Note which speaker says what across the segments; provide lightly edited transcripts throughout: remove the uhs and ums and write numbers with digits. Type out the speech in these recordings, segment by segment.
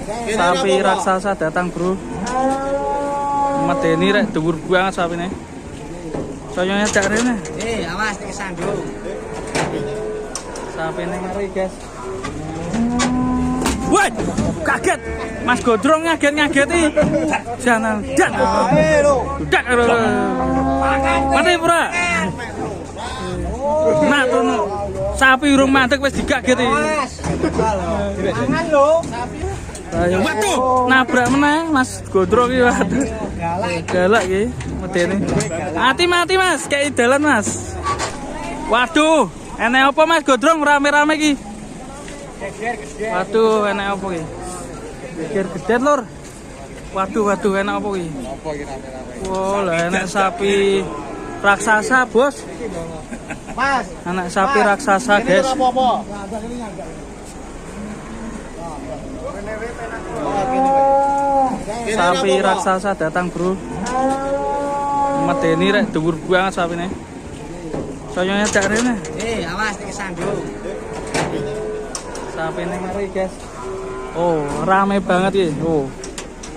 Speaker 1: Sapi raksasa datang, bro. Medeni rek, dhuwur banget sapine. Soyonya cak rene.
Speaker 2: Awas nek sandung.
Speaker 1: Sapine ngeri, guys. Wah, kaget. Mas Gondrong ngaget-ngageti. Jangan dak. Dak. Mati ora? Nah, turun. Sapi urung mandek wis digageti.
Speaker 2: Mangan lho.
Speaker 1: Ayo, waduh, nabrak meneh Mas Gondrong iki, waduh. Galak iki medeni. Mati-mati Mas, kayak dalan Mas. Waduh, enek apa Mas Gondrong rame-rame iki? Waduh, enek apa iki? Geger-geder lur. Waduh, waduh, enek apa iki?
Speaker 2: Apa iki rame-rame?
Speaker 1: Wah, lah enek sapi raksasa, Bos.
Speaker 2: Mas,
Speaker 1: Anak sapi raksasa, guys. Sapi raksasa datang, bro. Medeni rek, dhuwur banget sapine. Soyonya cak rene.
Speaker 2: Awas nek sandung.
Speaker 1: Sapine ngeri, guys. Oh, rame banget iki. Oh.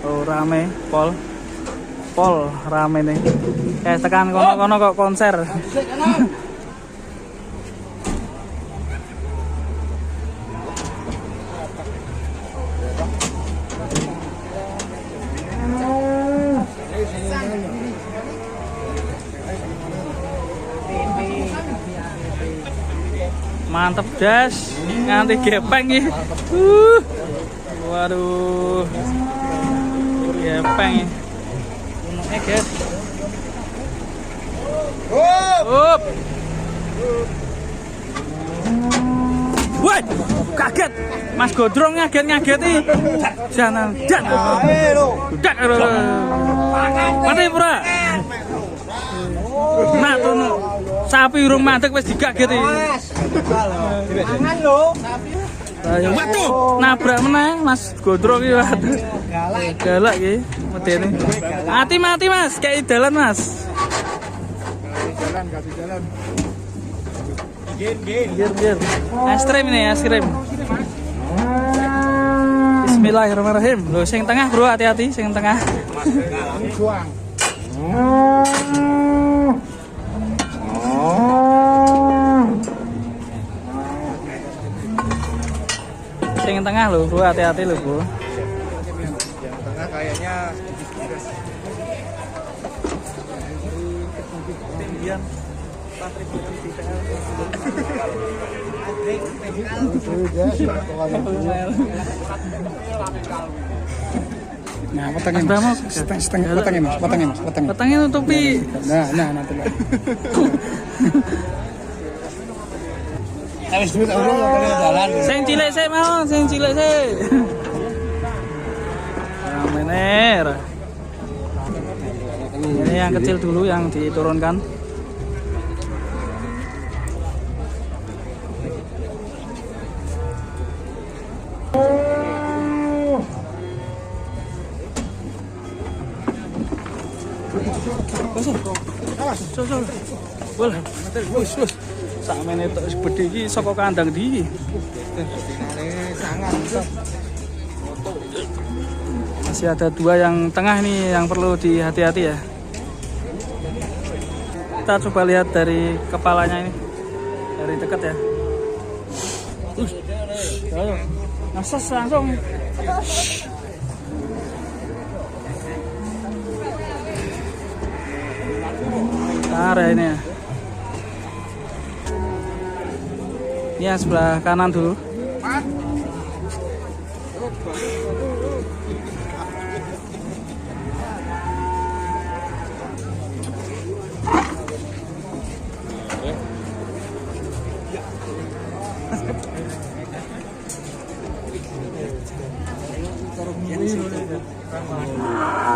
Speaker 1: Oh, rame pol. Pol rame nih. Tekan kono-kono kok konser. Mantep, guys. Nganti gepeng iki. Waduh. Gepeng iki. Unuke, guys. Up. Wah, kaget. Mas Gondrong ngaget-ngageti. Jangan dak. Dak. Mati ora? Nah, turun. Sapi urung mandek wis digageti.
Speaker 2: Mangan lho.
Speaker 1: Waduh, nabrak meneh Mas Gondrong iki, waduh. Galak iki medeni. Mati-mati Mas, kayak dalan Mas.
Speaker 2: Jalan, kasih jalan.
Speaker 1: Gir, gir. Es krim ini, es krim. Bismillahirrahmanirrahim. Loh, sing tengah, bro, hati-hati sing tengah.
Speaker 2: Juang.
Speaker 1: Sing tengah loh, bro, hati-hati loh, bro.
Speaker 2: Yang tengah kayaknya sedikit.
Speaker 1: Ketinggian 4000
Speaker 3: Nah, wetenge Mas. Setengah wetenge Mas, wetenge Mas, wetenge.
Speaker 1: Wetenge nutupi.
Speaker 3: Nah, nah, nanti lah.
Speaker 2: Wis duit urung kok dalan.
Speaker 1: Sing cilik sik mau, sing cilik sik. Rame ner. Ini yang kecil dulu yang diturunkan. Wis wis. Sakmene tok wis gedhe iki saka kandang ndi iki? Masih ada dua yang tengah nih yang perlu dihati-hati ya. Kita coba lihat dari kepalanya ini. Dari dekat ya. Ayo. Ngasas langsung. Bentar ya ini ya. Ini yang sebelah kanan dulu.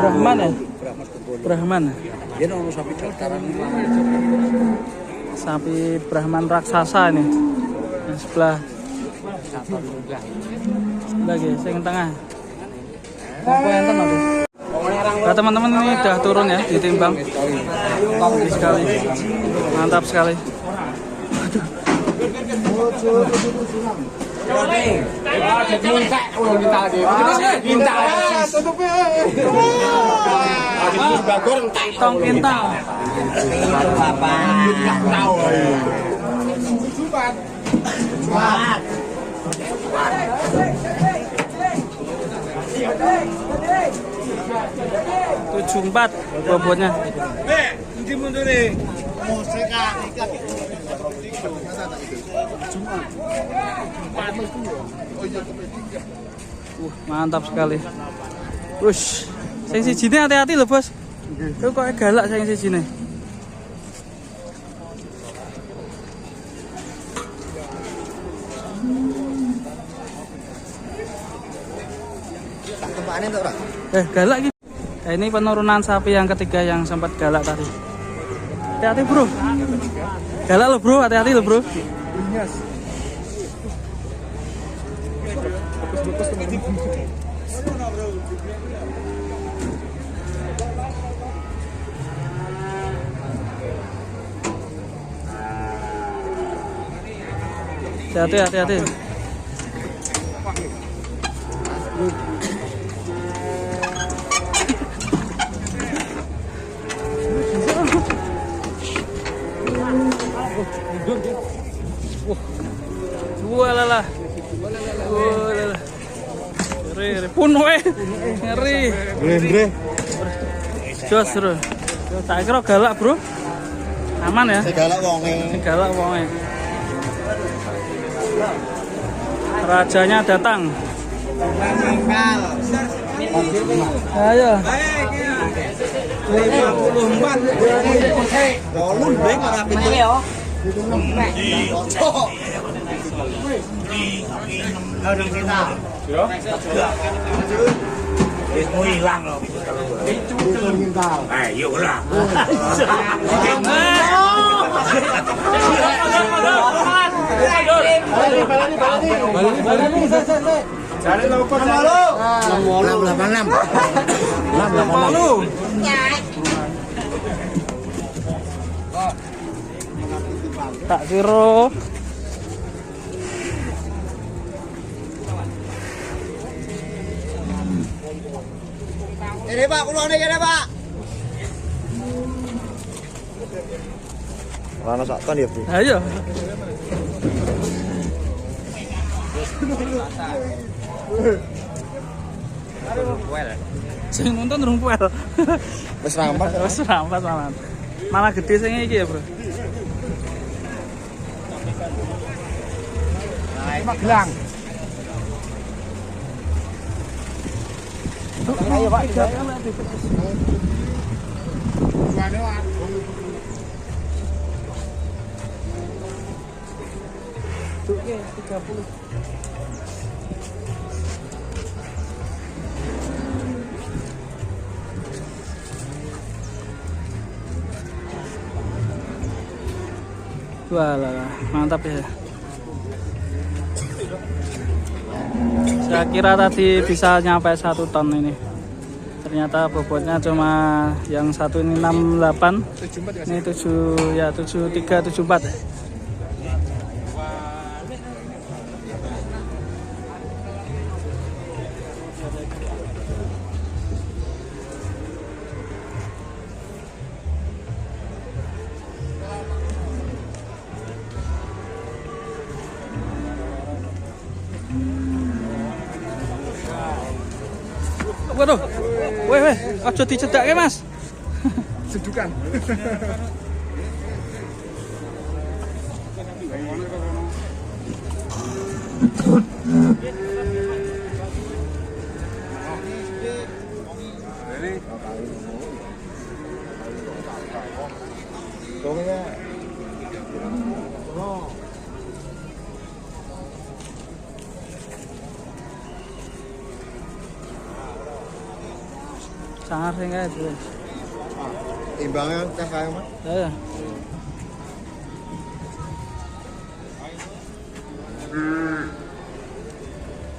Speaker 1: Brahman ya? Brahman. Sapi Brahman raksasa ini. Yang sebelah. Lagi, sing tengah. Apa enten aku? Nah, teman-teman ini udah turun ya, ditimbang. Tinggi sekali. Mantap sekali. Aduh. Tong kintal. Tujuh empat bobotnya. Mantap sekali. Wush, sing sijine hati-hati lho, Bos. Itu kok galak sing sijine. Galak gitu. Nah, ini penurunan sapi yang ketiga yang sempat galak tadi. Hati-hati, Bro. Galak loh, Bro. Hati-hati loh, Bro. Hati-hati, hati-hati. Walalah. Walalah. Ngeri, punuke. Ngeri.
Speaker 2: Bre.
Speaker 1: Jos, Bro. Tak kira galak, Bro. Aman ya?
Speaker 2: Sing galak wonge.
Speaker 1: Sing galak wonge. Rajanya datang. Ayo.
Speaker 2: 54. 8 beng ora pitu.
Speaker 1: Malu. Tak kira.
Speaker 2: Ini Pak, kulone kene Pak. Ora ono sak ton ya, Bro.
Speaker 1: Ayo. Sing nonton durung puel.
Speaker 2: Wis rampat.
Speaker 1: Wis rampat malah. Malah gede sing iki ya, Bro.
Speaker 2: Magelang.
Speaker 1: Ayo Pak. Oke, 30. Wah, mantap ya. Saya kira tadi bisa nyampe 1 ton ini. Ternyata bobotnya cuma yang satu ini 68, ini 7 ya 73 74. Waduh. Weh, weh, aja dicedhakke, Mas.
Speaker 2: Sedukan.
Speaker 1: Sangar sing kae, Bro.
Speaker 2: Timbangnya teh kae, Mas.
Speaker 1: Ya.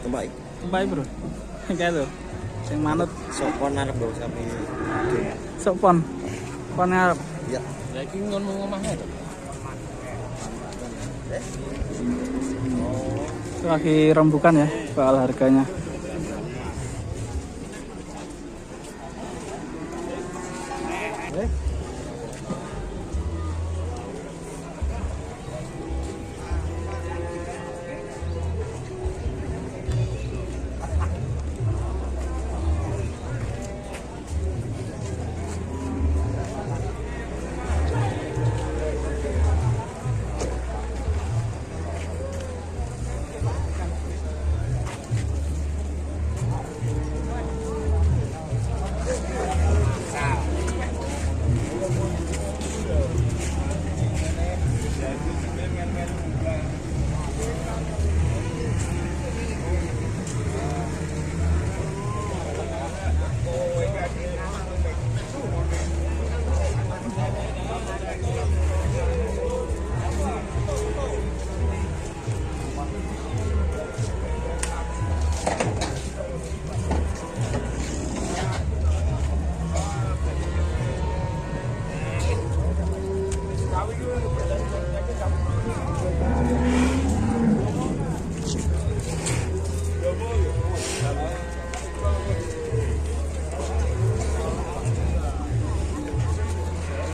Speaker 4: Tempai.
Speaker 1: Tempai, Bro. Kae lho. Sing manut
Speaker 4: Sopon arep nggawa sapi.
Speaker 1: Sopon. Pon ngarep.
Speaker 4: Ya.
Speaker 5: Lah iki ngono omahnya to.
Speaker 1: Itu lagi rembukan ya soal harganya.